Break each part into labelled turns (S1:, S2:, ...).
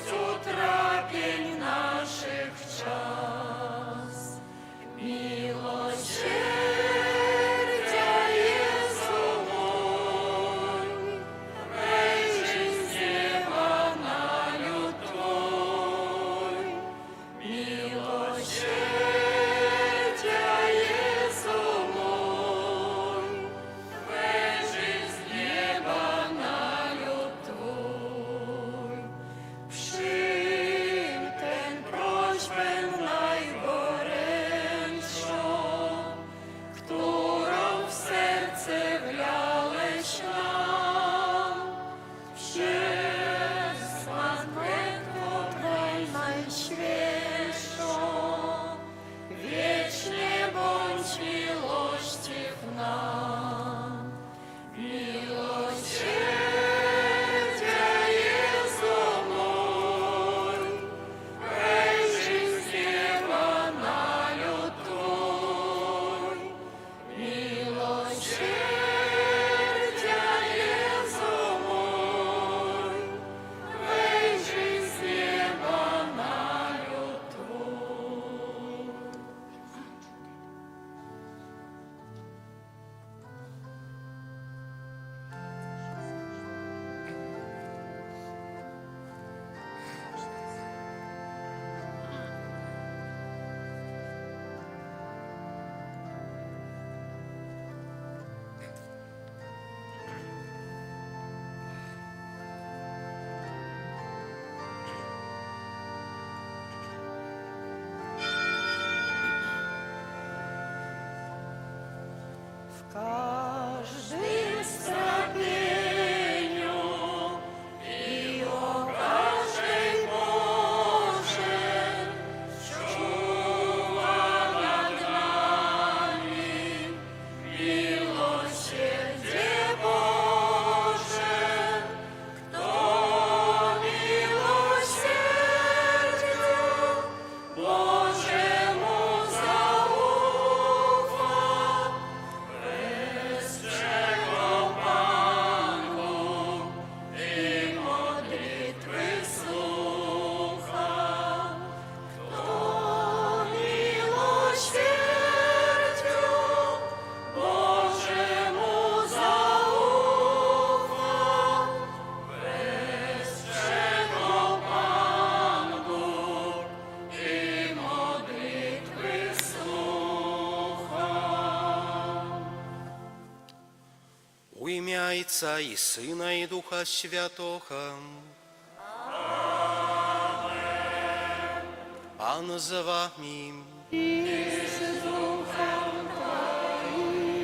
S1: Утрапень нашых час. Милосердия Езу мой, вэйжы з неба на люд Твой. Милосердия Езу мой, вэйжы з неба на люд Твой. Przyjm tę prośbę najgorętszą, którą w serce wlałeś nam. Przez Matkę Najświętszą, wiecznie bądź miłościw nam. Miłosierdzia Jezu mój, wejrzyj z nieba na lud Twój. Miłosierdzia Jezu mój, wejrzyj z nieba na lud Twój. W każdym strapieniu i o każdej porze czuwa nad nami miłosierdzie Boże. Kto miłosierdziu Bożemu zaufa, wesprze go Pan Bóg i modlitwy słucha. Kto miłosierdziu Bożemu zaufa, wesprze go Pan Bóg i modlitwy słucha.
S2: У імя Айца і Сына, і Духа Святога. Пан з вамі.
S1: І з Духам Тваім.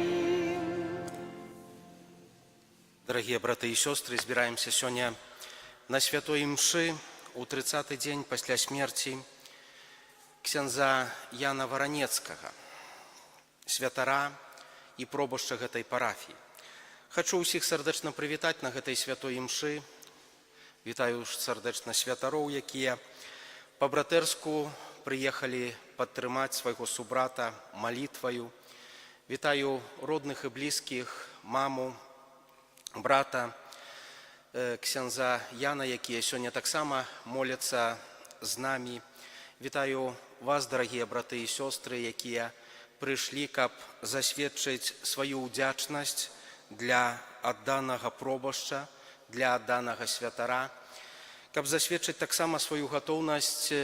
S2: Дарагія браты і сёстры, збіраемся сёння на святой імшы ў 30-ы дзень пасля смерці ксяндза Яна Варанецкага, святара і пробашча гэтай парафіі. Хачу ўсіх сардэчна прывітаць на гэтай святой імшы. Вітаю сардэчна святароў, якія па-братэрску прыехалі падтрымаць свайго субрата малітваю. Вітаю родных і блізкіх, маму, брата ксяндза Яна, якія сёння таксама моляцца з намі. Вітаю вас, дарагія браты і сёстры, якія прыйшлі, каб засведчыць сваю ўдзячнасць для адданага пробашча, для адданага святара, каб засведчыць таксама сваю гатоўнасць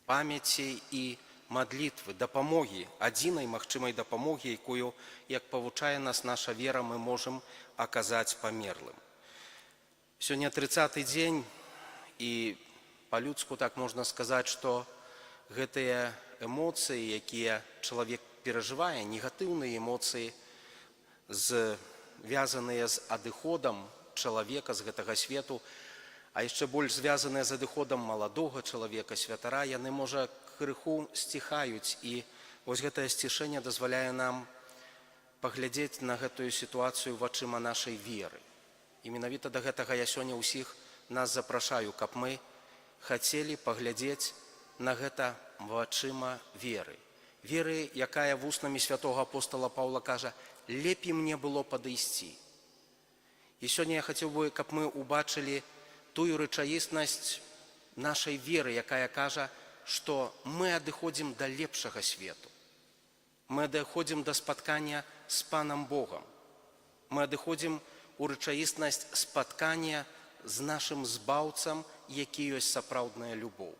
S2: памяці і мадлітвы, дапамогі, адзінай магчымай дапамогі, якую, як павучае нас наша вера, мы можам аказаць памерлым. Сёння 30-ы дзень, і па-людску так можна сказаць, што гэтыя эмоцыі, якія чалавек перажывае, негатыўныя эмоцыі, звязаныя з адыходам чалавека з гэтага свету, а яшчэ больш звязаныя з адыходам маладога чалавека, святара, яны, можа, крыху сціхаюць, і вось гэтае сцішэнне дазваляе нам паглядзець на гэтую сітуацыю вачыма нашай веры. І менавіта да гэтага я сёння ўсіх нас запрашаю, каб мы хацелі паглядзець на гэта вачыма веры. Веры, якая вуснамі святого апостала Паўла кажа: «Лепей мне было падысці». І сёння я хацеў бы, каб мы убачылі тую рэчаіснасць нашай веры, якая кажа, што мы адыходзім да лепшага свету. Мы адыходзім да спаткання з Панам Богам. Мы адыходзім у рэчаіснасць спаткання з нашым Збаўцам, які ёсць сапраўдная любоў.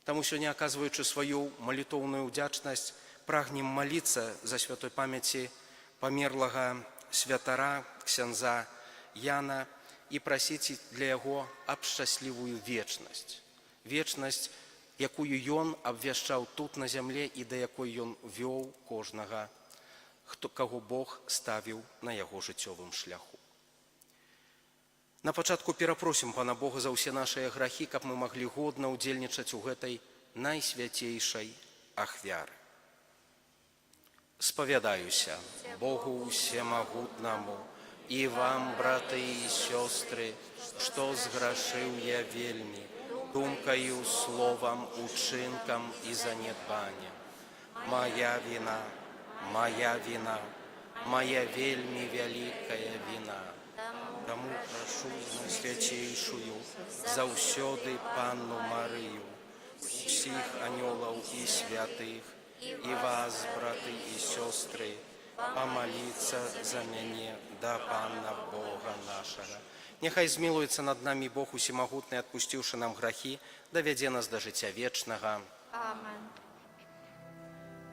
S2: Таму сёння, аказваючы сваю малітоўную ўдзячнасць, прагнем маліцца за святой памяці памерлага святара ксяндза Яна і прасіць для яго аб шчаслівую вечнасць. Вечнасць, якую ён абвяшчаў тут на зямле і да якой ён вёў кожнага, хто, каго Бог ставіў на яго жыццёвым шляху. На пачатку перапросім Пана Бога за ўсе нашыя грахі, каб мы маглі годна ўдзельнічаць у гэтай найсвяцейшай ахвяры. Спавядаюся Богу усемагутнаму і вам, браты і сёстры, што зграшыў я вельмі, думкаю, словам, учынкам і занедбаннем. Мая віна, мая віна, мая вельмі вялікая віна. Таму прашу Найсвяцейшую заўсёды Панну Марыю, усіх анёлаў і святых, і вас, браты і сёстры, памаліцца за мяне да Пана Бога нашага. Няхай змілуецца над намі Бог усемагутны, адпусціўшы нам грахі, давядзе нас да жыцця вечнага.
S1: Амен.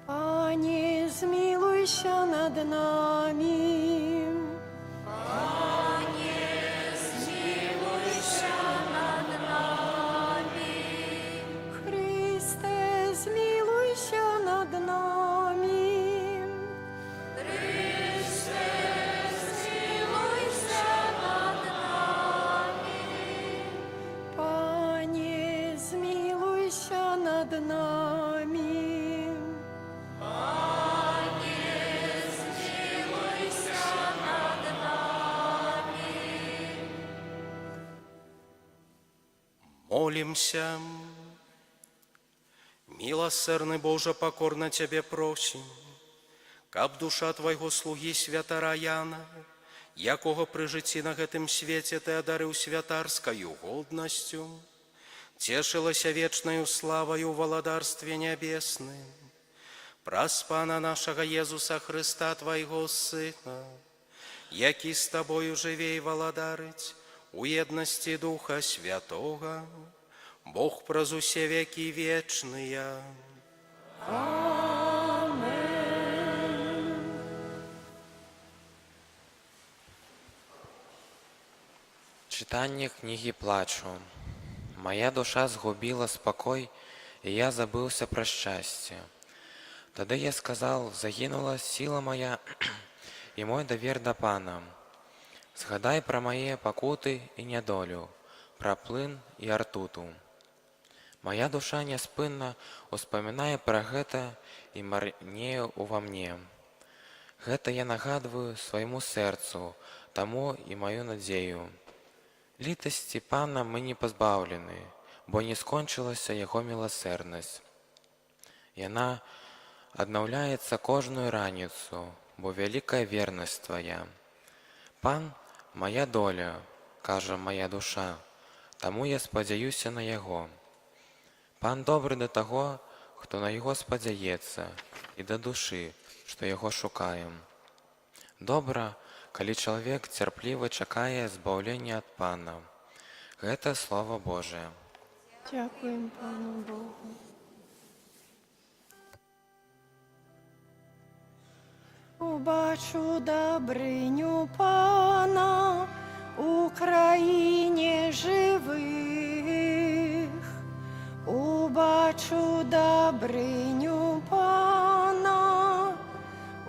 S3: Пане, змілуйся над намі.
S1: Змілуйся над намі.
S3: Хрысце, змілуйся над намі.
S1: Хрысце, змілуйся над намі.
S3: Пане, змілуйся над намі.
S1: Пане, змілуйся над намі.
S2: Молімся. Міласэрны Божа, пакорна Цябе просім, каб душа Твайго слугі святара Яна, якога пры жыцці на гэтым свеце Ты адарыў святарскаю годнасцю, цешылася вечнаю славаю ў валадарстве нябесным. Праз Пана нашага Езуса Хрыста, Твайго Сына, які з Табою жыве і валадарыць у еднасці Духа Святога, Бог праз усе векі вечныя.
S3: Амен.
S4: Чытанне Кнігі Плачу. Мая душа згубіла спакой, і я забыўся пра шчасце. Тады я сказаў: «Загінула сіла мая і мой давер да Пана». Згадай пра мае пакуты і нядолю, пра плын і артуту. Мая душа няспынна успамінае пра гэта і марнее ўва мне. Гэта я нагадваю свайму сэрцу, таму і маю надзею. Літасці Пана мы не пазбаўлены, бо не скончылася яго міласэрнасць. Яна аднаўляецца кожную раніцу, бо вялікая вернасць твая. Пан — мая доля, кажа мая душа, таму я спадзяюся на яго. Пан добры да таго, хто на яго спадзяецца, і да душы, што яго шукае. Добра, калі чалавек цярпліва чакае збаўлення ад Пана. Гэта слова Божае.
S3: Дзякуем Пану Богу. Убачу дабрыню Пана у краіне жывых. Убачу дабрыню Пана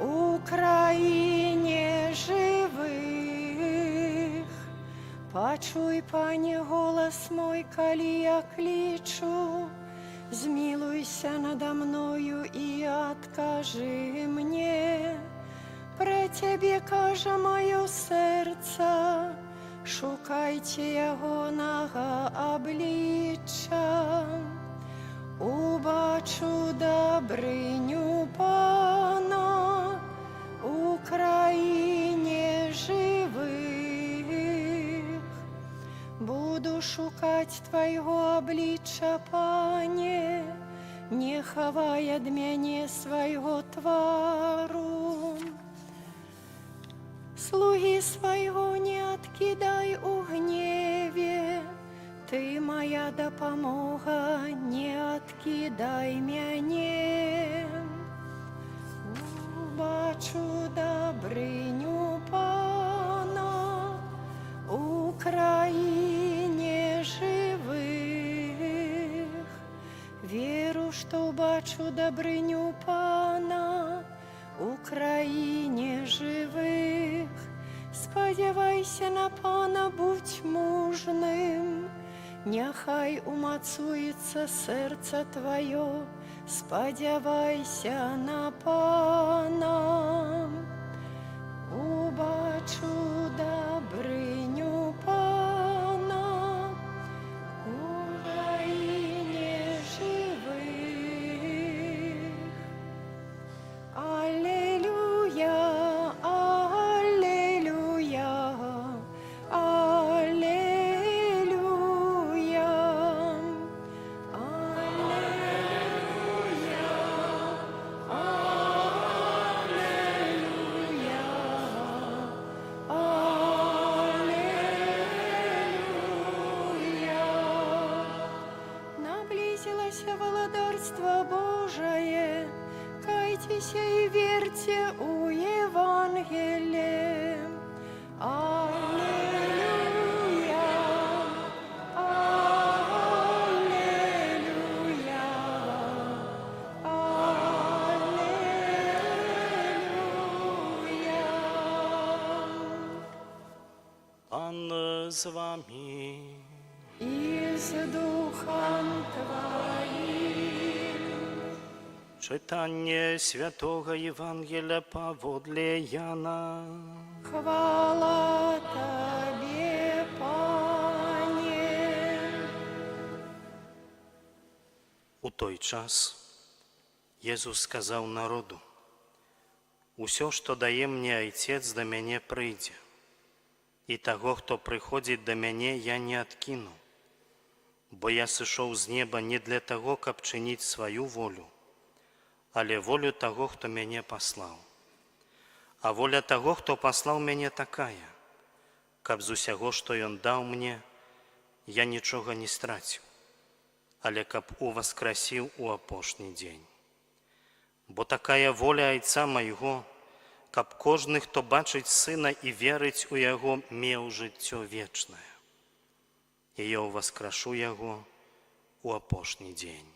S3: у краіне жывых. Пачуй, Пане, голас мой, калі я клічу, змілуйся нада мною і адкажы мне. Пра цябе кажа маё сэрца: «Шукайце ягонага аблічча». Убачу дабрыню Пана у краіне жывых. шукаць Твайго аблічча, Пане, не хавай ад мяне свайго твару. Слугі свайго не адкідай у гневе, Ты мая дапамога, не адкідай мяне. Убачу дабрыню Пана у краіне жывых. Веру, што ўбачу дабрыню Пана у краіне жывых. Спадзявайся на Пана, будзь мужным. Няхай умацуецца сэрца тваё, спадзявайся на Пана. Убачу дабрыню Пана у краіне жывых. Алелюя, алелюя, алелюя, алелюя, алелюя, алелюя. Наблізілася Валадарства Божае, кайцеся і верце ў Евангелле. Алелюя, алелюя, алелюя.
S5: Пан з вамі.
S3: І з духам Тваім.
S5: Чытанне святога Евангелля паводле Яна.
S3: Хвала Табе, Пане.
S5: У той час Езус сказаў народу: «Усё, што дае мне Айцец, да мяне прыйдзе, і таго, хто прыходзіць да мяне, я не адкіну. Бо я сышоў з неба не для таго, каб чыніць сваю волю, але волю таго, хто мяне паслаў. А воля таго, хто паслаў мяне, такая, каб з усяго, што ён даў мне, я нічога не страціў, але каб уваскрасіў у апошні дзень. Бо такая воля Айца майго, каб кожны, хто бачыць Сына і верыць у Яго, меў жыццё вечнае. І я ўваскрашу яго у апошні дзень».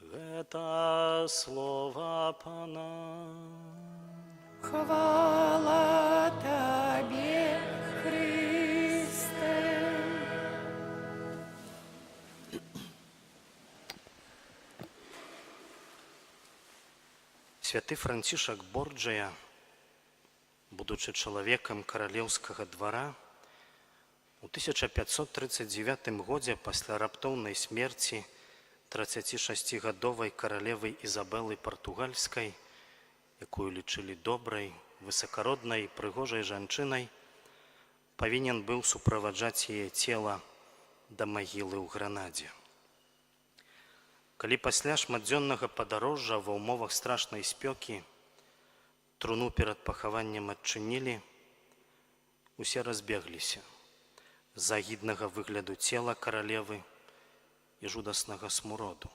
S5: Гэта слова Пана.
S3: Хвала Табе, Хрысце.
S5: Святы Францішак Борджыя, будучы чалавекам каралеўскага двара, у 1539 годзе пасля раптоўнай смерці 36гадовай каралевы Ізабелы Партугальскай, якую лічылі добрай, высакароднай і прыгожай жанчынай, павінен быў суправаджаць яе цела да магілы ў Гранадзе. Калі пасля шматдзённага падарожжа ва ўмовах страшнай спёкі труну перад пахаваннем адчынілі, усе разбегліся з агіднага выгляду цела каралевы і жудаснага смуроду.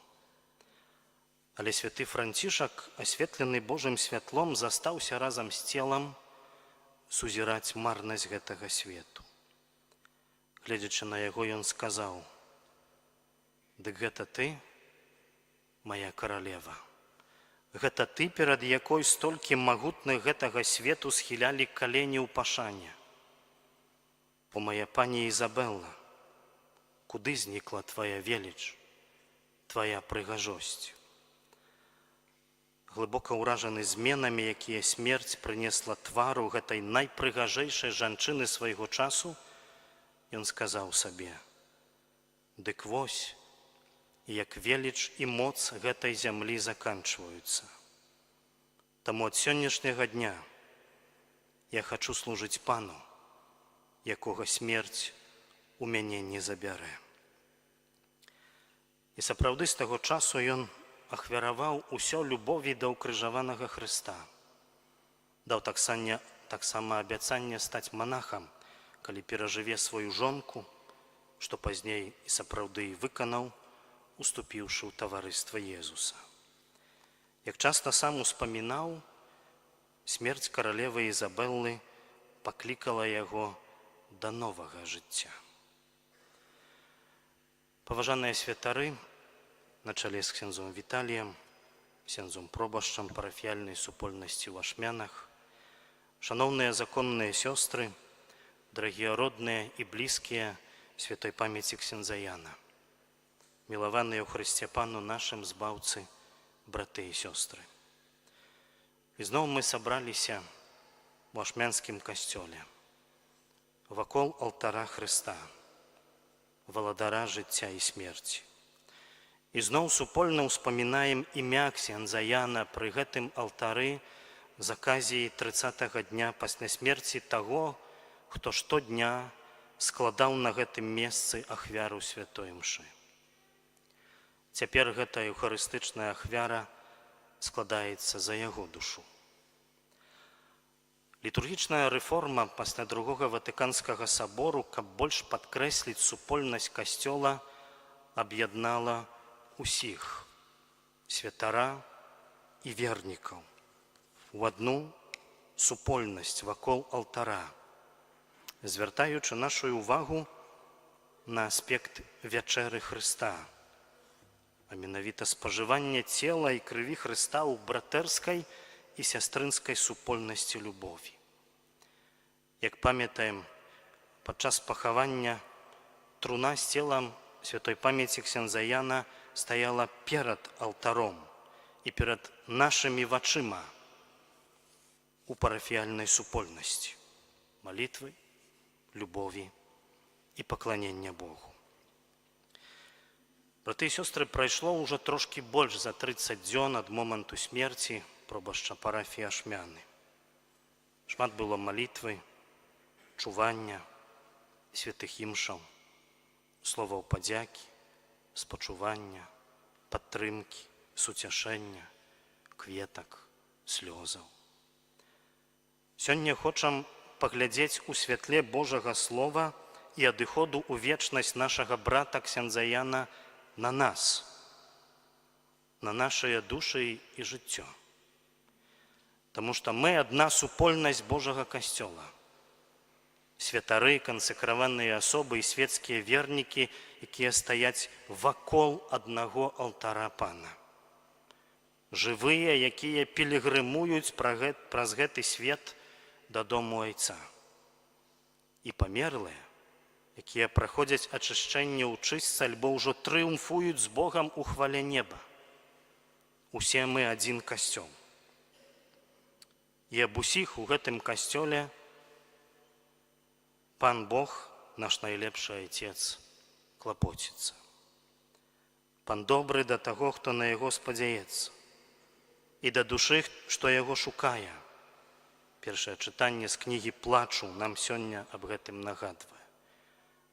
S5: Але святы Францішак, асветлены Божым святлом, застаўся разам з целам сузіраць марнасць гэтага свету. Гледзячы на яго, ён сказаў: «Дык гэта ты, моя каралева? Гэта ты, перад якой столькі магутных гэтага свету схілялі калені ў пашане. О, моя пані Ізабелла, куды знікла твоя веліч, твоя прыгажосць?» Глыбока ўражаны зменамі, якія смерць прынесла твару гэтай найпрыгажэйшай жанчыны свайго часу, ён сказаў сабе: «Дык вось, як веліч і моц гэтай зямлі заканчваюцца. Таму ад сённяшняга дня я хачу служыць Пану, якога смерць у мяне не забярэ. І сапраўды з таго часу ён ахвяраваў усё любові да ўкрыжаванага Хрыста. Даў таксама абяцанне стаць манахам, калі перажыве сваю жонку, што пазней і сапраўды і выканаў, уступіўшы ў таварыства Езуса. Як часта сам успамінаў, смерць каралевы Ізабеллы паклікала яго да новага жыцця. Паважаныя святары, на чале з ксяндзом Віталіем, ксяндзом пробашчам парафіяльнай супольнасці ў Ашмянах, шаноўныя законныя сёстры, дарагія родныя і блізкія святой памяці ксяндза Яна, мілаваныя ў Хрысце Пану нашым Збаўцы, браты і сёстры. І зноў мы сабраліся ў Ашмянскім касцёле, вакол алтара Хрыста, валадара жыцця і смерці. І зноў супольна ўспамінаем імя ксяндза Яна пры гэтым алтары з аказіі 30 дня пасля смерці таго, хто штодня складаў на гэтым месцы ахвяру святой імшы. Цяпер гэта эўхарыстычная ахвяра складаецца за яго душу. Літургічная рэформа пасля Другога Ватыканскага сабору, каб больш падкрэсліць супольнасць касцёла, аб'яднала усіх святара і вернікаў у адну супольнасць вакол алтара, звяртаючы нашу увагу на аспект вячэры Хрыста, а менавіта спажыванне цела і крыві Хрыста ў братэрскай і сястрынскай супольнасці любові. Як памятаем, падчас пахавання труна з целам святой памяці ксяндза Яна стаяла перад алтаром і перад нашымі вачыма у парафіяльнай супольнасці малітвы, любові і пакланення Богу. Браты і сёстры, прайшло ўжо трошкі больш за 30 дзён ад моманту смерці пробашча парафіі Ашмяны. Шмат было малітвы, чування, святых імшаў, словаў падзякі, спачування, падтрымкі, суцяшэння, кветак, слёзаў. Сёння хочам паглядзець у святле Божага Слова і адыходу ў вечнасць нашага брата ксяндза Яна на нас, на нашыя душы і жыццё. Таму што мы адна супольнасць Божага касцёла. Святары, кансэкраваныя асобы і светскія вернікі, якія стаяць вакол аднаго алтара Пана. Жывыя, якія пілігрымуюць праз гэты свет да дому Айца. І памерлыя, якія праходзяць ачышчэнне ў чыстцы альбо ўжо трыумфуюць з Богам у хвале неба. Усе мы адзін касцёл. І аб усіх у гэтым касцёле Пан Бог, наш найлепшы Айцец, клапоціцца. Пан добры да таго, хто на яго спадзяецца, і да душы, што яго шукае. Першае чытанне з кнігі Плачу нам сёння аб гэтым нагадвае.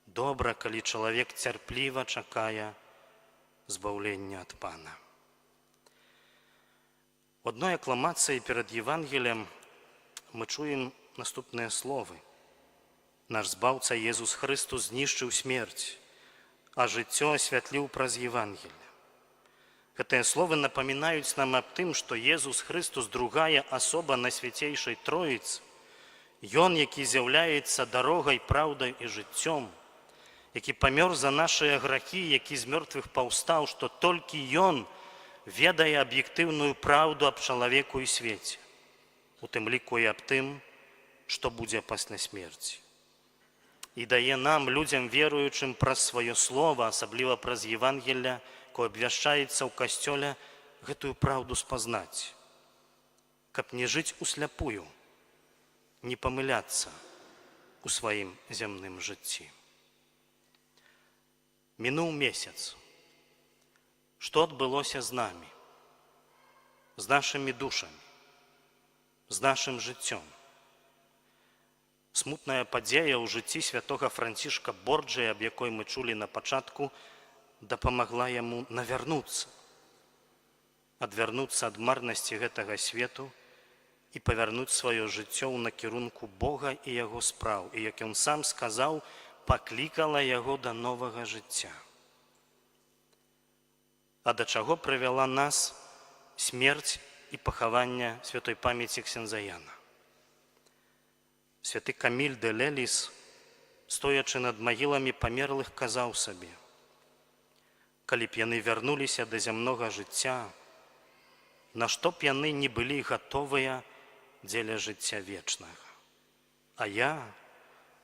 S5: Добра, калі чалавек цярпліва чакае збаўлення ад Пана. У адной акламацыі перад Евангеллем мы чуем наступныя словы. Наш Збаўца Езус Хрыстус знішчыў смерць, а жыццё асвятліў праз Евангелле. Гэтыя словы напамінаюць нам аб тым, што Езус Хрыстус — другая асоба Найсвяцейшай Троіцы. Ён, які з'яўляецца дарогай, праўдай і жыццём, які памёр за нашыя грахі, які з мёртвых паўстаў, што толькі Ён ведае аб'ектыўную праўду аб чалавеку і свеце, у тым ліку і аб тым, што будзе пасля смерці. І дае нам, людзям веруючым, праз сваё слово, асабліва праз Евангелля, якое абвяшчаецца ў касцёле, гэтую праўду спазнаць, каб не жыць усляпую, не памыляцца у сваім зямным жыцці. Мінуў месяц. Што адбылося з намі, з нашымі душамі, з нашым жыццём? Смутная падзея ў жыцці святога Францішка Борджыя, аб якой мы чулі на пачатку, дапамагла яму навярнуцца, адвярнуцца ад марнасці гэтага свету і павярнуць сваё жыццё ў накірунку Бога і яго спраў. І, як ён сам сказаў, паклікала яго да новага жыцця. А да чаго прывяла нас смерць і пахаванне святой памяці ксяндза Яна? Святы Каміль дэ Леліс, стоячы над магіламі памерлых, казаў сабе: калі б яны вярнуліся да зямнога жыцця, на што б яны не былі гатовыя дзеля жыцця вечнага? А я,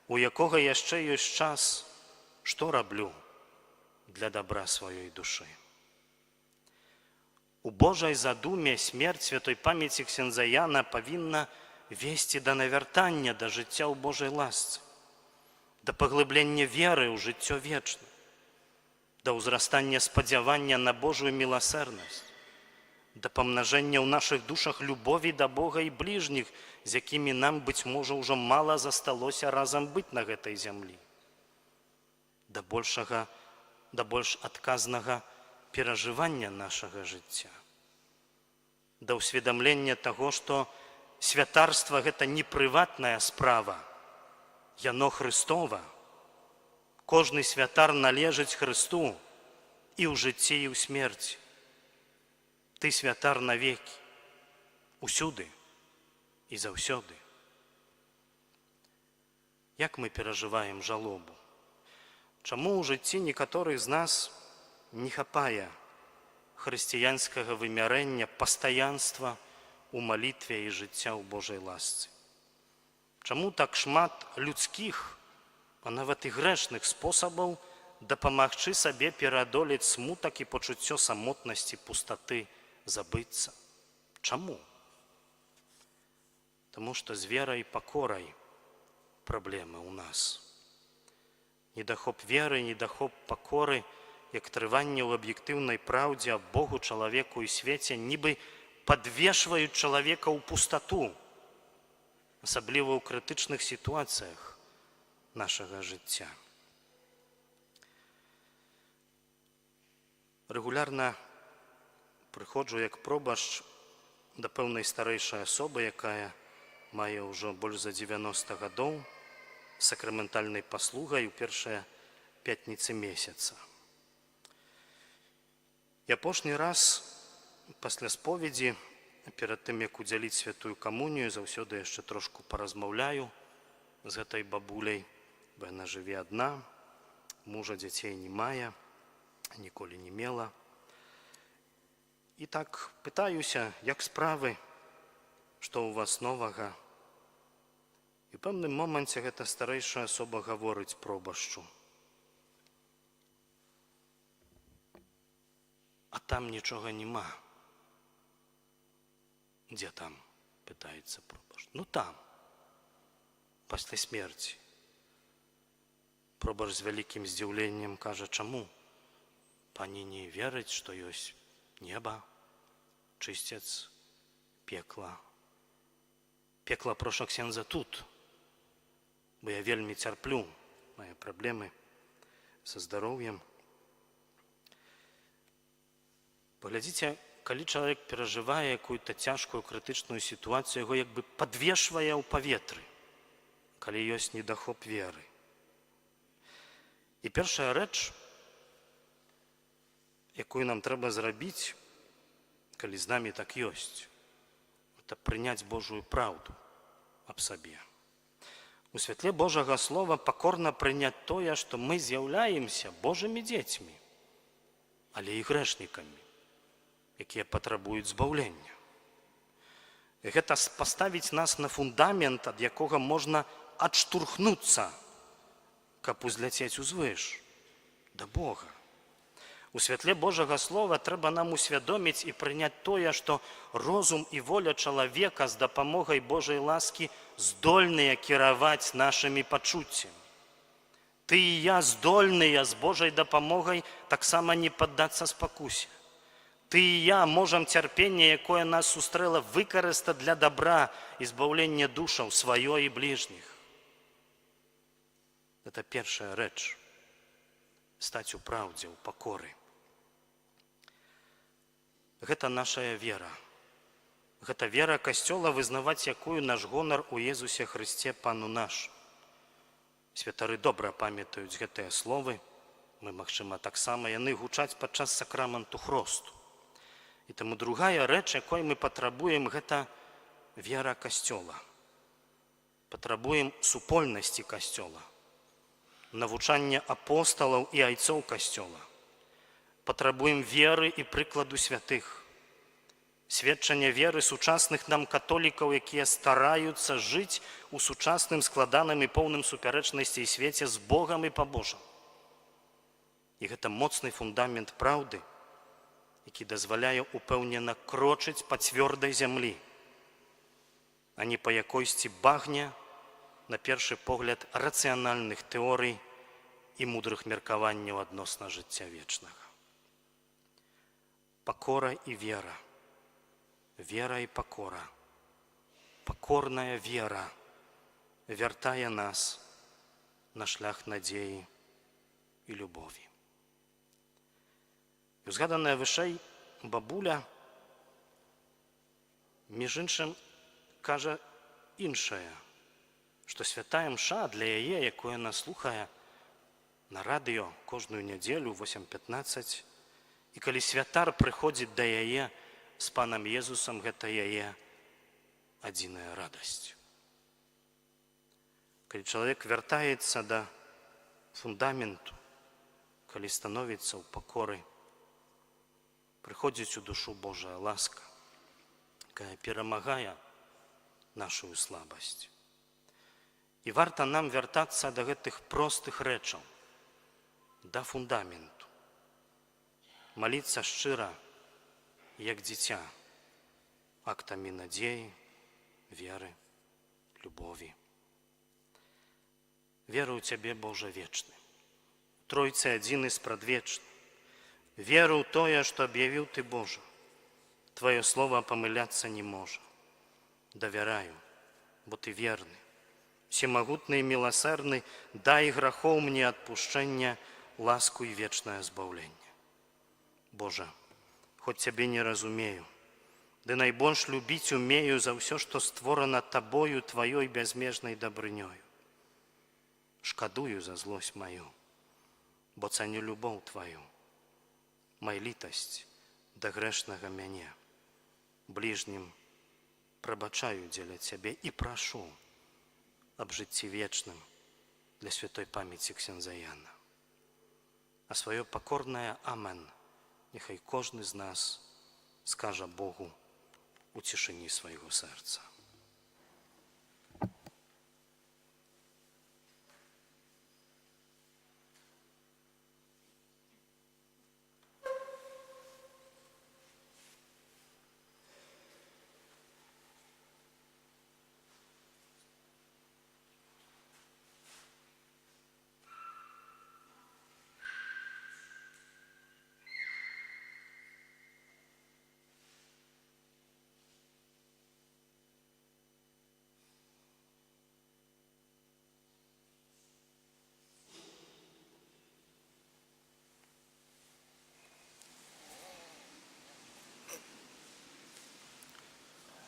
S5: у якога яшчэ ёсць час, што раблю для дабра сваёй душы? У Божай задуме смерць святой памяці ксяндза Яна павінна весці да навяртання да жыцця ў Божай ласцы, да паглыблення веры ў жыццё вечнае, да ўзрастання спадзявання на Божую міласэрнасць, да памнажэння ў нашых душах любові да Бога і бліжніх, з якімі нам, быць можа, ўжо мала засталося разам быць на гэтай зямлі, да больш адказнага перажывання нашага жыцця, да ўсведамлення таго, што святарства гэта не прыватная справа, яно Хрыстова. Кожны святар належыць Хрысту і ў жыцці, і ў смерці. Ты святар навекі, усюды і заўсёды. Як мы перажываем жалобу? Чаму ў жыцці некаторых з нас не хапае хрысціянскага вымярэння пастаянства у малітве і жыцця ў Божай ласцы? Чаму так шмат людскіх, а нават і грэшных спосабаў дапамагчы сабе пераадолець смутак і пачуццё самотнасці, пустаты, забыцца? Чаму? Таму што з верай і пакорай праблемы ў нас. Недахоп веры, недахоп пакоры, як трыванне ў аб'ектыўнай праўдзе аб Богу, чалавеку і свеце, нібы падвешваюць чалавека ў пустату, асабліва ў крытычных сітуацыях нашага жыцця. Рэгулярна прыходжу як пробашч да пэўнай старэйшай асобы, якая мае ўжо больш за 90 гадоў, сакраментальнай паслугай у першыя пятніцы месяца. І апошні раз пасля споведзі, перад тым, як удзяліць святую камунію, заўсёды яшчэ трошку паразмаўляю з гэтай бабуляй, бо яна жыве адна, мужа, дзяцей не мае, ніколі не мела. І так пытаюся, як справы, што ў вас новага. І ў пэўным моманце гэта старэйшая асоба гаворыць пробашчу: А там нічога нема. Дзе там? Пытаецца пробашч. Ну там, пасля смерці. Пробашч з вялікім здзіўленнем кажа: чаму? Пані не верыць, што ёсць неба, чысцец, пекла? Пекла, проша ксяндза, тут, бо я вельмі цярплю, мае праблемы са здароўем. Паглядзіце, калі чалавек перажывае якую-то цяжкую крытычную сітуацыю, яго як бы падвешвае ў паветры, калі ёсць недахоп веры. І першая рэч, якую нам трэба зрабіць, калі з намі так ёсць, это прыняць Божую праўду аб сабе. У святле Божага Слова пакорна прыняць тое, што мы з'яўляемся Божымі дзецьмі, але і грэшнікамі, якія патрабуюць збаўлення. Гэта паставіць нас на фундамент, ад якога можна адштурхнуцца, каб узляцець узвыш да Бога. У святле Божага Слова трэба нам усвядоміць і прыняць тое, што розум і воля чалавека з дапамогай Божай ласкі здольныя кіраваць нашымі пачуццямі. Ты і я здольныя з Божай дапамогай таксама не паддацца спакусе. Ты і я можам цярпенне, якое нас сустрэла, выкарыстаць для дабра і збаўлення душаў сваё і бліжніх. Это першая рэч — стаць у праўдзе, у пакоры. Гэта нашая вера. Гэта вера Касцёла, вызнаваць якую наш гонар у Езусе Хрысце, Пану наш. Святары добра памятаюць гэтыя словы. Мы, магчыма, таксама, яны гучаць падчас сакраманту хросту. І таму другая рэч, якой мы патрабуем, гэта вера Касцёла. Патрабуем супольнасці Касцёла, навучання апосталаў і айцоў Касцёла. Патрабуем веры і прыкладу святых. Сведчання веры сучасных нам католікаў, якія стараюцца жыць у сучасным, складаным і поўным супярэчнасцей свеце з Богам і па-божаму. І гэта моцны фундамент праўды, які дазваляе упэўнена крочыць па цвёрдай зямлі, а не па якойсьці багне, на першы погляд, рацыянальных тэорый і мудрых меркаванняў адносна жыцця вечнага. Пакора і вера. Вера і пакора. Пакорная вера вяртае нас на шлях надзеі і любові. І узгаданая вышэй бабуля, між іншым, кажа іншае, што святая мша для яе, якую яна слухае на радыё кожную нядзелю 8:15, і калі святар прыходзіць да яе з Панам Езусам, гэта яе адзіная радасць. Калі чалавек вяртаецца да фундаменту, калі становіцца ў пакоры, прыходзіць у душу Божая ласка, якая перамагае нашу слабасць. І варта нам вяртацца да гэтых простых рэчаў, да фундаменту. Маліцца шчыра, як дзіця, актамі надзеі, веры, любові. Веру ў Цябе, Божа вечны, Тройцы адзіны спрадвечны. Веру ў тое, што аб'явіў Ты, Божа. Тваё слово памыляцца не можа. Давяраю, бо Ты верны. Усемагутны і міласэрны, дай грахоў мне адпушчэння, ласку і вечнае збаўленне. Божа, хоць Цябе не разумею, ды найбольш любіць умею за ўсё, што створана Табою, Тваёй бязмежнай дабрынёю. Шкадую за злосць маю, бо цаню любоў Тваю. Май літасць да грэшнага мяне. Бліжнім прабачаю дзеля Цябе і прашу аб жыцці вечным для святой памяці ксяндза Яна. А сваё пакорнае «Амен» няхай кожны з нас скажа Богу у цішыні свайго сэрца.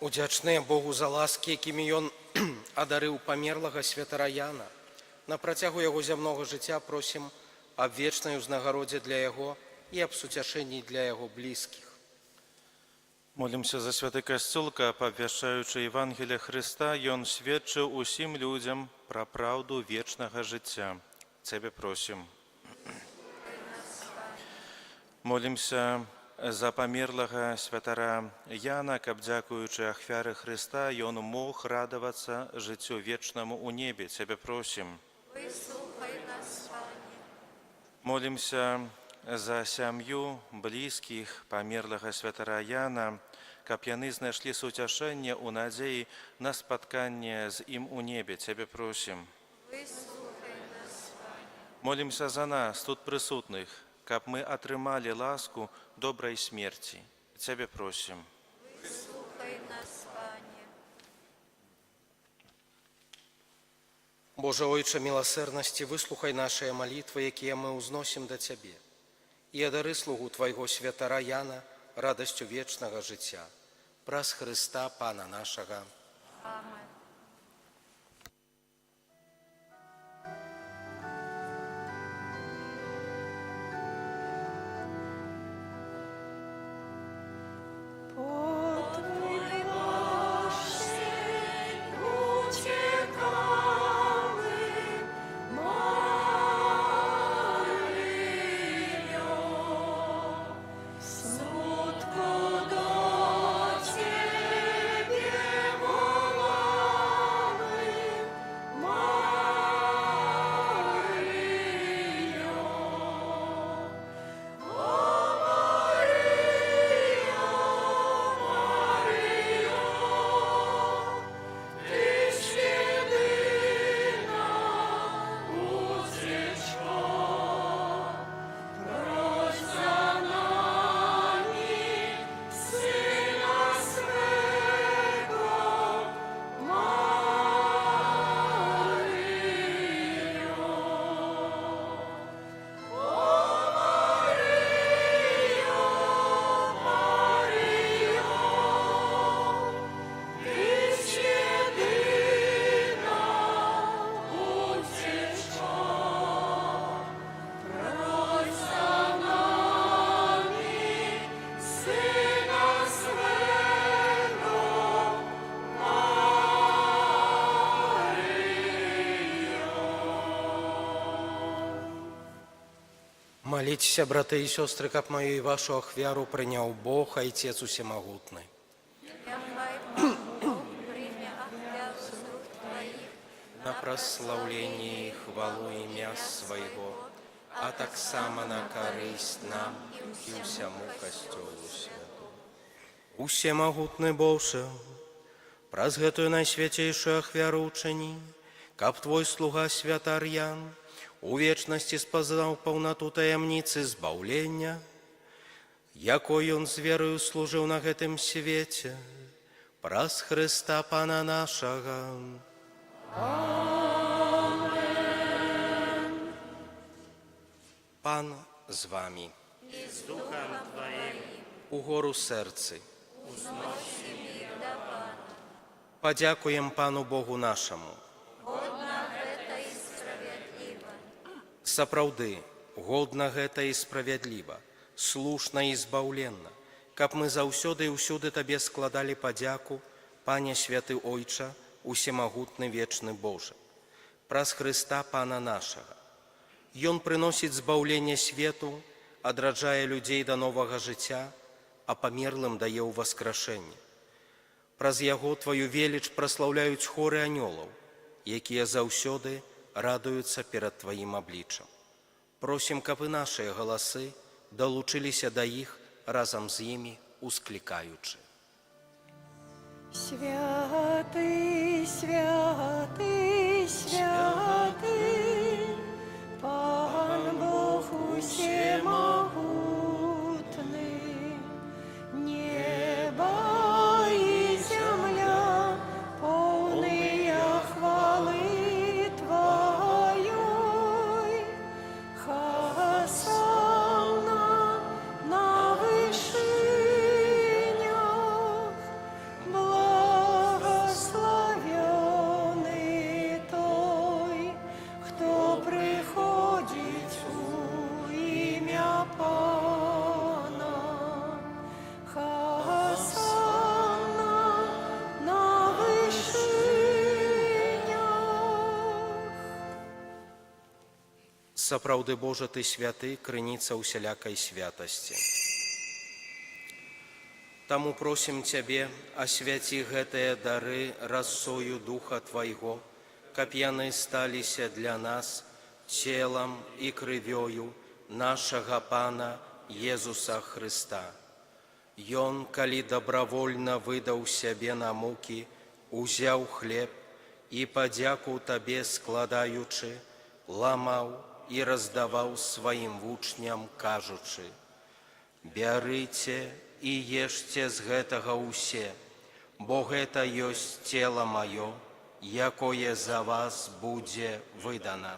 S2: Удзячныя Богу за ласкі, якімі ён адарыў памерлага святара Яна, на працягу яго зямнога жыцця просім аб вечнай узнагародзе для яго і аб суцяшэнні для яго блізкіх.
S6: Молімся за святы Касцёл, каб, абвяшчаючы Евангелле Хрыста, ён сведчыў усім людзям пра праўду вечнага жыцця. Цябе просім. Молімся за памерлага святара Яна, каб, дзякуючы ахвяры Хрыста, ён мог радавацца жыццю вечнаму ў небе. Цябе просім.
S1: Выслухай нас, Пане.
S6: Молімся за сям'ю, блізкіх памерлага святара Яна, каб яны знайшлі суцяшэнне ў надзеі на спатканне з ім у небе. Цябе просім.
S1: Выслухай нас, Пане.
S6: Молімся за нас, тут прысутных, каб мы атрымалі ласку добрай смерці. Цябе просім.
S1: Выслухай нас, Пане.
S2: Божа Ойча міласэрнасці, выслухай нашыя малітвы, якія мы ўзносім да Цябе, і адары слугу Твайго святара Яна радасцю вечнага жыцця. Праз Хрыста Пана нашага.
S1: Амен.
S3: По Твой плащ
S1: Уцікали, Марію, смутку до Цябе волали, Марію, о Марію, Марію, ти ж єдина утічко, прось за нами Сина свого, Марію. О Марію, Марію, ти ж єдина утічко, прось за нами Сина свого,
S2: Маліцеся, браты і сёстры, каб маю і вашу ахвяру прыняў Бог, Айцец усемагутны.
S1: Няхай Пан Бог прыме ахвяру з рук Тваіх
S2: На праслаўленне і хвалу імя Свайго, а таксама на карысць нам і ўсяму Касцёлу святому. Усемагутны Божа, праз гэтую найсвяцейшую ахвяру учыні, каб Твой слуга святар Ян у вечнасці спазнаў паўнату таямніцы збаўлення, якой ён з вераю служыў на гэтым свеце, праз Хрыста Пана нашага. Пан з вамі.
S5: З духам Тваім.
S2: Угору сэрцы.
S1: Узносім іх да Пана.
S2: Падзякуем Пану Богу нашаму.
S1: Годна гэта і справядліва.
S2: Сапраўды, годна гэта і справядліва, слушна і збаўленна, каб мы заўсёды і ўсюды Табе складалі падзяку, Пане святы Ойча, усемагутны вечны Божа, праз Хрыста Пана нашага. Ён прыносіць збаўленне свету, адраджае людзей да новага жыцця, а памерлым дае ўваскрашэнне. Праз яго тваю веліч праслаўляюць хоры анёлаў, якія заўсёды радуюцца перад тваім абліччам. Просім, каб і нашыя галасы далучыліся да іх разам з імі, усклікаючы.
S3: Святы, святы, святы, Пан Бог усемагутны, неба і зямля поўныя хвалы Тваёй. Хасанна на вышынях, благаслаўлёны той, хто прыходзіць у імя Пана. Хасанна на вышынях.
S2: Сапраўды, Божа, Ты святы, крыніца ўсялякай святасці. Таму просім Цябе, асвяці гэтыя дары расою Духа Твайго, каб яны сталіся для нас целам і крывёю нашага Пана Езуса Хрыста. Ён, калі добравольна выдаў сябе на мукі, узяў хлеб і, падзяку Табе складаючы, ламаў і раздаваў сваім вучням, кажучы: «Бярыце і ешце з гэтага ўсе, бо гэта ёсць цела маё, якое за вас будзе выдана.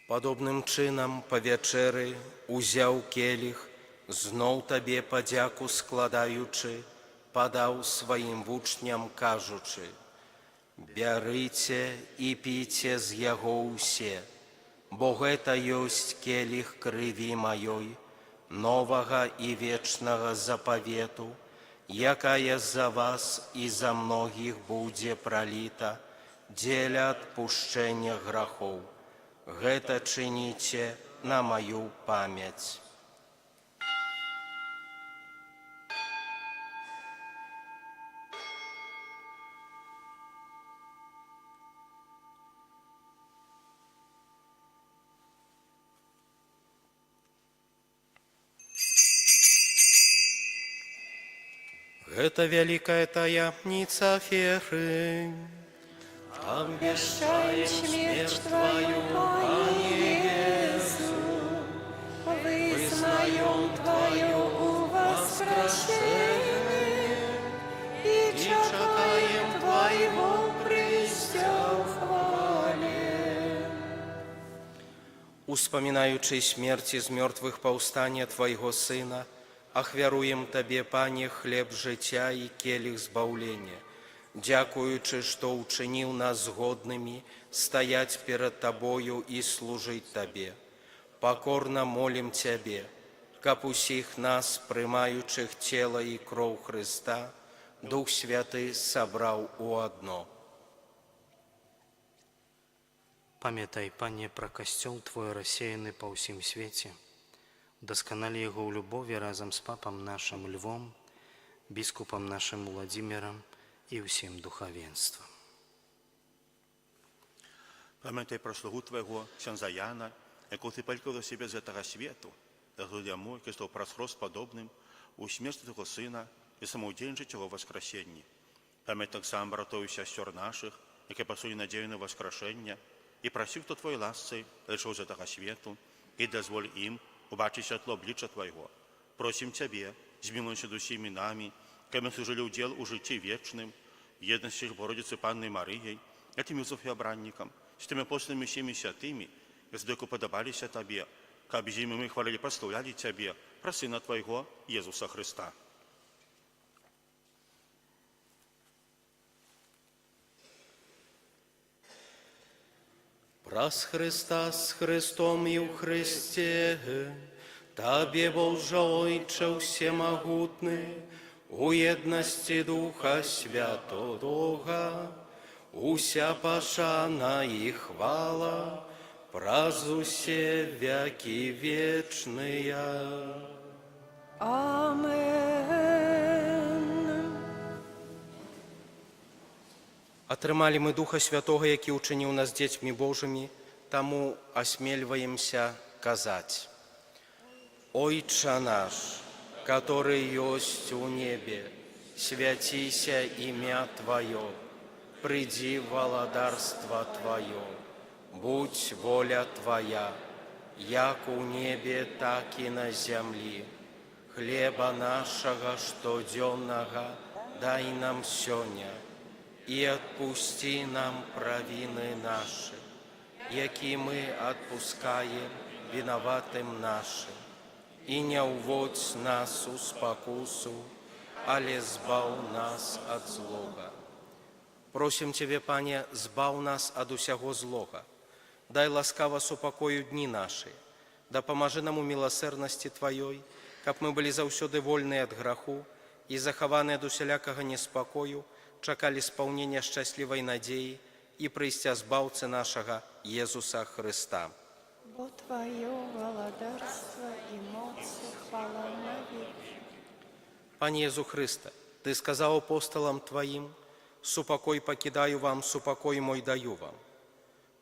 S2: Падобным чынам па вячэры узяў келіх, зноў табе падзяку складаючы, падаў сваім вучням, кажучы: «Бярыце і піце з яго ўсе, бо гэта ёсць келіх крыві маёй, новага і вечнага запавету, якая за вас і за многіх будзе праліта дзеля адпушчэння грахоў. Гэта чыніце на маю памяць». Гэта вялікая таямніца веры.
S3: Обещаем смерть Твою, Пане Иису, вызнаем Твое воскрешение и чакаем Твайго прыйсця ў хвале.
S2: Успамінаючы смерць і з мёртвых паўстання Твайго Сына, ахвяруем Табе, Пане, хлеб жыцця і келіх збаўлення, дзякуючы, што ўчыніў нас годнымі стаяць перад Табою і служыць Табе. Пакорна молім Цябе, каб усіх нас, прымаючых цела і кроў Хрыста, Дух Святы сабраў у адно.
S5: Памятай, Пане, пра Касцёл Твой, рассеяны па ўсім свеце, удасканалі яго ў любові разам з папам нашым Львом, біскупам нашым Уладзімірам і ўсім духавенствам.
S7: Памятай пра слугу Твайго, ксяндза Яна, якога Ты паклікаў да сябе з гэтага свету, дазволь яму, які стаў праз хрост падобным у смерці Твайго Сына і самаўдзельнічаць Яго ўваскрасенні. Памятай таксама братоў і сясцёр нашых, якія пачылі надзею на ўваскрасенне, і пра ўсіх, хто Тваёй ласцай адышоў з гэтага свету, і дазволь ім убачыць святло аблічча Твайго. Просім Цябе, змілуйся над усімі намі, каб мы заслужылі ўдзел у жыцці вечным, у еднасці з Багародзіцай Паннай Марыяй, святым Юзафам Абраннікам, з тымі апосталамі і ўсімі святымі, якія падабаліся Табе, каб з імі мы хвалілі, праслаўлялі Цябе, праз Сына Твайго, Езуса Хрыста.
S2: Праз Хрыста, з Хрыстом і ў Хрысце, Табе, Божа Ойча ўсемагутны, у еднасці Духа Святога, уся пашана і хвала праз усе вякі вечныя.
S3: Амен.
S2: Атрымалі мы Духа Святога, які ўчыніў нас дзецьмі Божымі, таму асмельваемся казаць: Ойча наш, каторы ёсць у небе, свяціся імя Тваё, прыйдзі валадарства Тваё, будзь воля Твая, як у небе, так і на зямлі. Хлеба нашага штодзённага дай нам сёння, і адпусці нам правіны нашы, якія мы адпускаем вінаватым нашым. І не ўводзь нас у спакусу, але збаў нас ад злога. Просім Цябе, Пане, збаў нас ад усяго злога. Дай ласкава супакою дні нашы. Дапамажы нам у міласэрнасці Тваёй, каб мы былі заўсёды вольныя ад граху і, захаваныя ад усялякага неспакою, чакалі спаўнення шчаслівай надзеі і прыйсця Збаўцы нашага Езуса Хрыста.
S3: Бо Тваё валадарства і моц і хвала навекі.
S2: Пане Езу Хрысце, Ты сказаў апосталам Тваім: «Супакой пакідаю вам, супакой мой даю вам».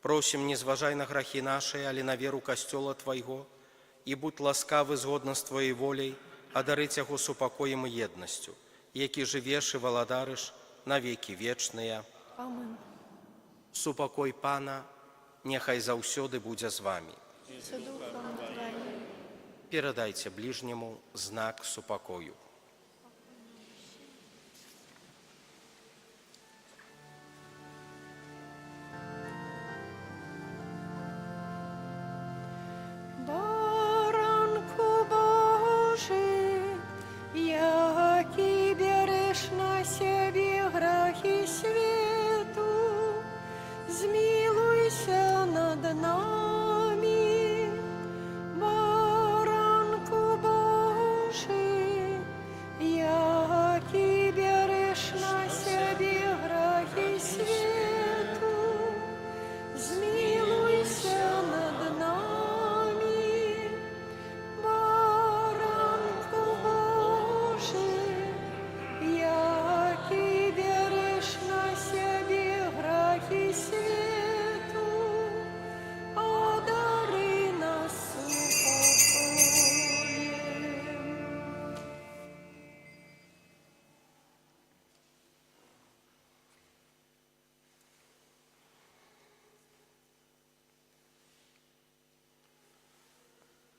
S2: Просім, не зважай на грахі нашы, але на веру Касцёла Твайго, і будзь ласкавы згодна з Тваёй воляй, адарыць яго супакоем і еднасцю, які жывеш і валадарыш на векі вечныя.
S3: Amen.
S2: Супакой Пана няхай заўсёды будзе з вамі.
S3: З духам Тваім.
S2: Перадайце бліжняму знак супакою.
S3: Баранку Божы, які бярэш на сябе грахі свету, змілуйся над намі. Баранку Божы, які бярэш на сябе грахі свету, змілуйся над намі. Баранку Божы, які бярэш на сябе грахі свету, адары нас супакоем.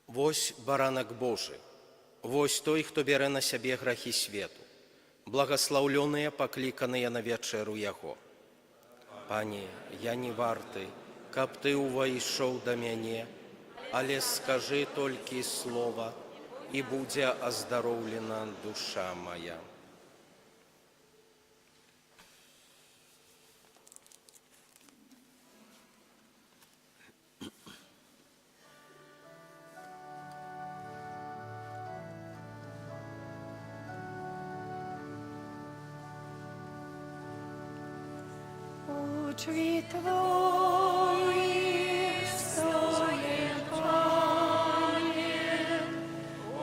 S2: Вось Баранак Божы, вось той, хто бярэ на сябе грахі свету, благаслаўлёныя, пакліканыя на вячэру Яго. Пане, я не варты, каб Ты ўвайшоў да мяне, але скажы толькі слова, і будзе аздароўлена душа мая.
S3: У drzwi Twoich stoję, Panie, u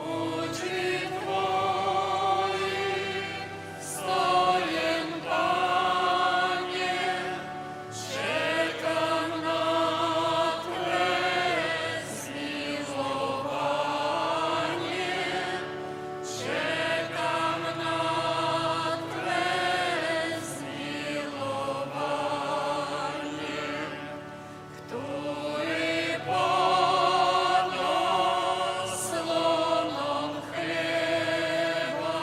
S3: drzwi Twoich stoję, Panie, czekam na Twe zmiłowanie, czekam na Twe zmiłowanie, który podniósł łonom chleba,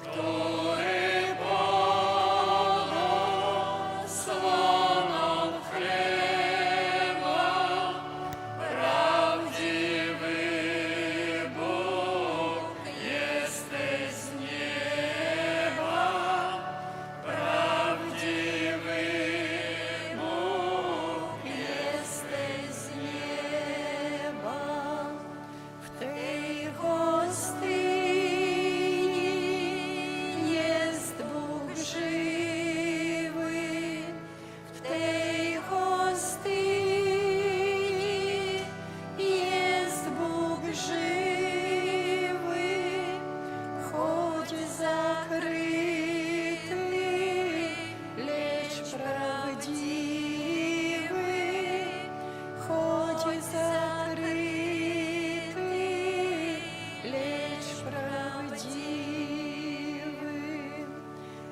S3: który podniósł łonom chleba, prawdziwy Bóg jesteś z nieba, prawdziwy Bóg jesteś z nieba. W tej hostyni jest Bóg żywy, w tej hostyni jest Bóg żywy, choć zakryty, lecz prawdziwy, choć zakryty, lecz prawdziwy.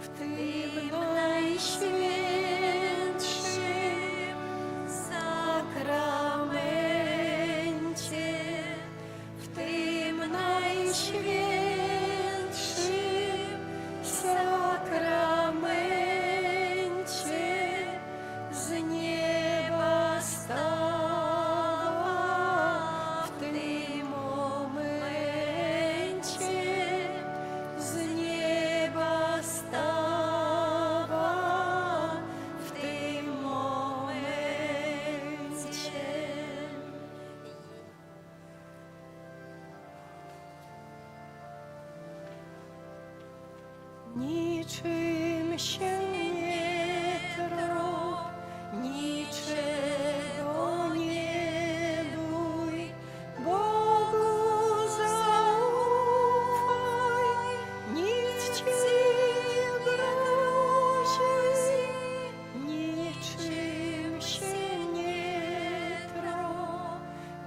S3: W tym najświętszym sakramencie, w tym najświętszym sakramencie z nieba stała w tym momencie, z nieba stała w tym momencie. Niczym się nie trop, niczego nie bój, Bogu zaufaj, nic ci nie grozi. Niczym się nie trop,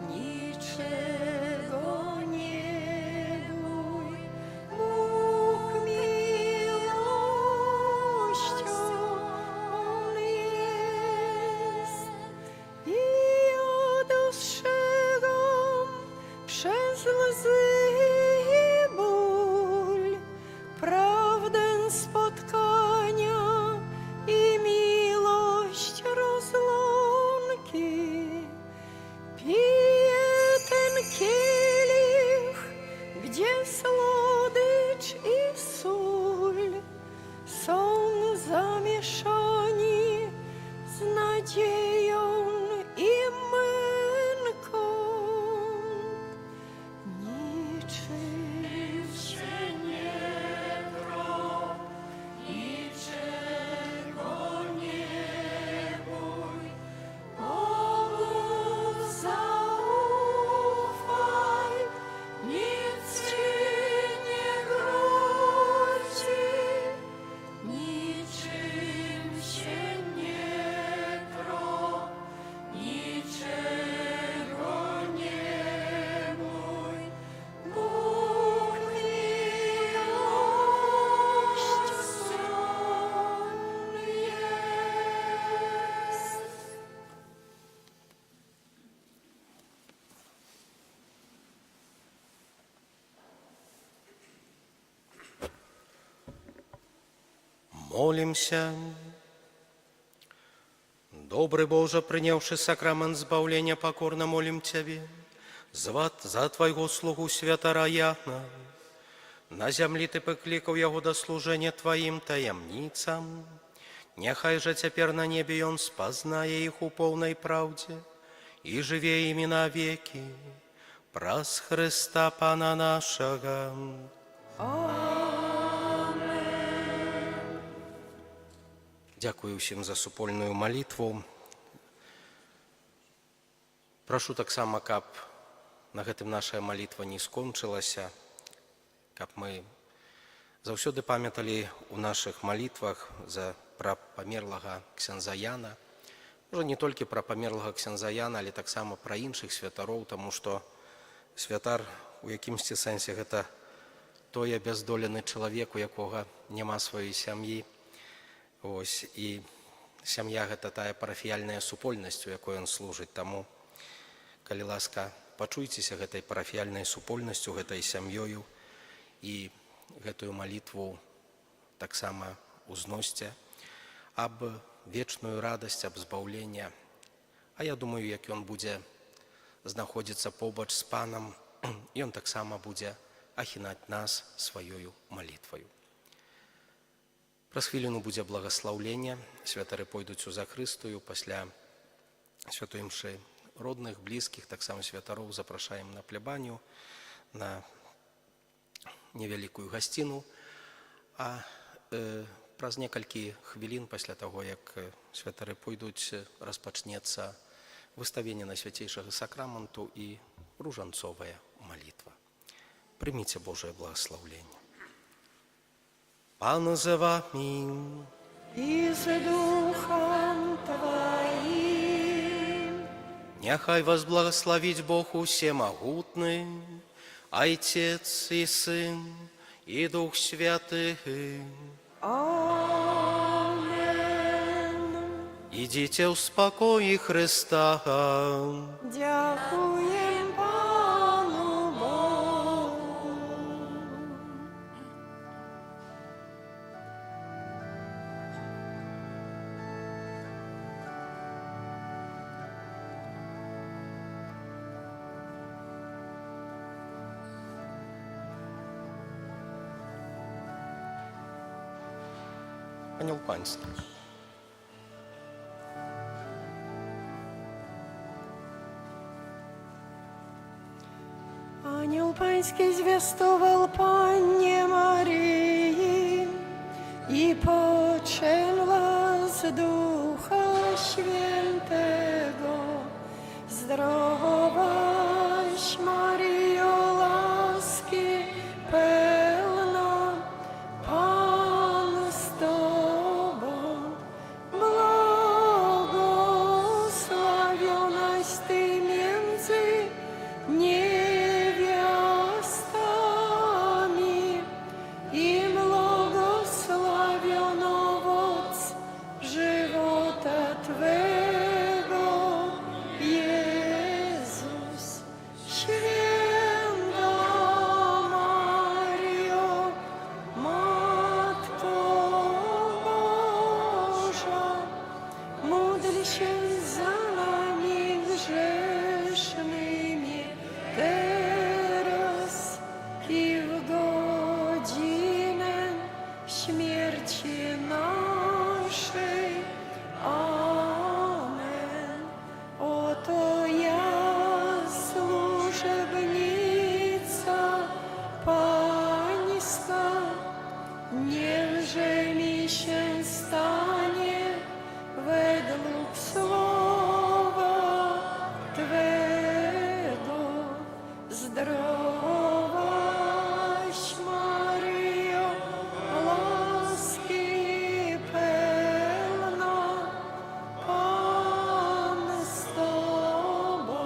S3: niczego nie bój, Bóg miłosierny. Przez łzy i ból, prawdę spotkania i miłość rozłąki. Piję ten kielich, gdzie słodycz i sól są zamieszani z nadzieją i męką. Niczym się nie trąb, niczego nie bój, Bogu zaufaj, nic ci nie grozi, niczym się nie trąb, niczego nie bój, Bóg miłość On jest.
S2: Молімся. Добры Божа, прыняўшы сакрамант збаўлення, пакорна молім Цябе за Твайго слугу святара Яна. На зямлі Ты паклікаў яго да служэння Тваім таямніцам. Няхай жа цяпер на небе ён спазнае іх у поўнай праўдзе і жыве імі навекі. Праз Хрыста Пана нашага. Дзякую ўсім за супольную малітву. Прашу таксама, каб на гэтым наша малітва не скончылася, каб мы заўсёды памяталі ў нашых малітвах за пра памерлага ксяндза Яна. Можа, не толькі пра памерлага ксяндза Яна, але таксама пра іншых святароў, таму што святар у якімсьці сэнсе гэта той абяздолены чалавек, у якога няма сваёй сям'і. Ось, і сям'я гэта тая парафіяльная супольнасць, у якой ён служыць. Таму, калі ласка, пачуйцеся гэтай парафіяльнай супольнасцю, гэтай сям'ёю і гэтую малітву таксама узносьце аб вечную радасць, аб збаўленне. А я думаю, як ён будзе знаходзіцца побач з Панам, ён таксама будзе ахінаць нас сваёю малітваю. Праз хвіліну будзе благаслаўленне, святары пойдуць у закрыстую, пасля святой імшы родных, блізкіх, таксама святароў запрашаем на плябанію, на невялікую гасціну. А праз некалькі хвілін пасля таго, як святары пойдуць, распачнецца выставленне Найсвяцейшага Сакраманту і ружанцовая малітва. Прыміце Божае благаслаўленне. Пан з вамі.
S3: І з духам Тваім.
S2: Няхай вас благаславіць Бог усемагутны, Айцец і Сын, і Дух Святы.
S3: Амэн.
S2: Ідзіце ў спакоі Хрыста.
S3: Дзякуем Пану Богу.
S2: Анёл Паньскі.
S3: Anioł Pański zwiastował Pannie Maryi i poczęła z Ducha Świętego. Zdrowaś Maryjo, łaski pełna, Pan z Tobą, błogosławionaś Ty między niewiastami i błogosławiony owoc żywota Twego, Jezus. Zdrowaś Maryjo, łaski pełna, Pan z Tobą,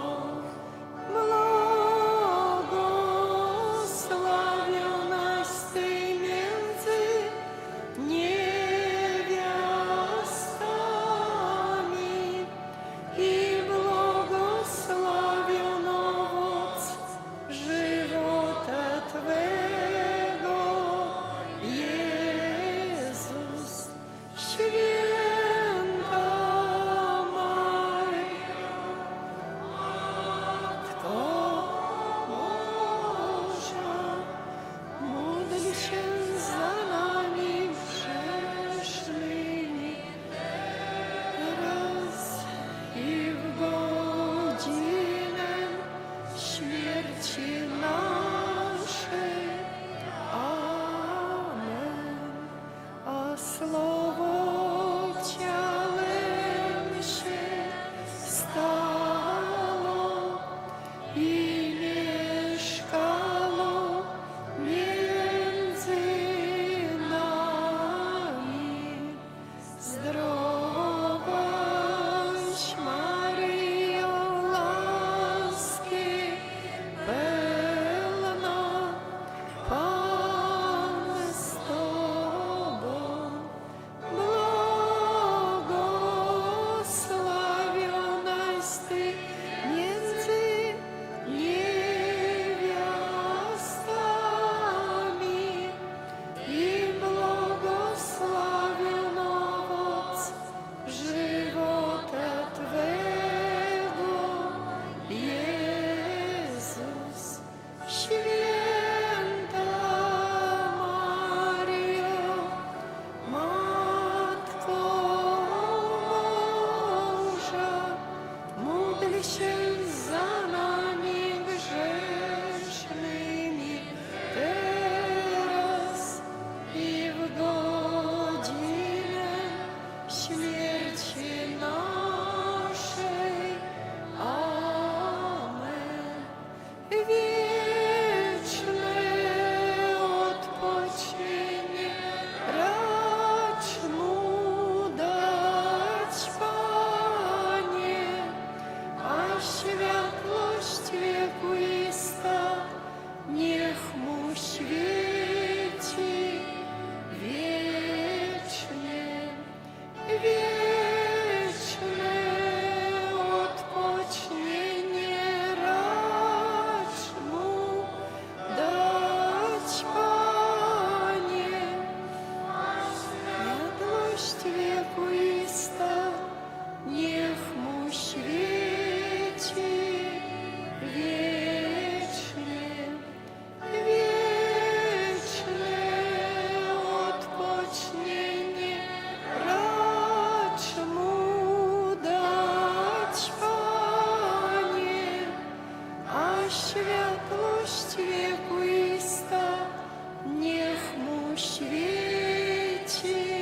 S3: błogosławionaś Ty między niewiastami i błogosławiony owoc żywota Twego, Jezus. Święta Maryjo, Matko Boża, módl się za nami grzesznymi, teraz i w godzinę śmierci naszej. Amen. A Słowo ciałem się stało i mieszkało między nami. Zdrowaś Maryjo, łaski pełna, Pan z Tobą, błogosławionaś Ty między niewiastami i błogosławiony owoc żywota Twego, Jezus. Święta Maryjo, Matko Boża, módl się za nami grzesznymi, teraz i w godzinę śmierci naszej. Amen. Wieczne odpoczynie racz mu dać, Panie, a światłość wiekuista niech mu świeci wiecznie. Wieczne odpocznienie racz mu dać, Panie, światłość wiekuista niech mu świeci wiecznie. Wieczne odpocznienie racz mu dać, Panie, a światłość wiekuista niech mu świeci.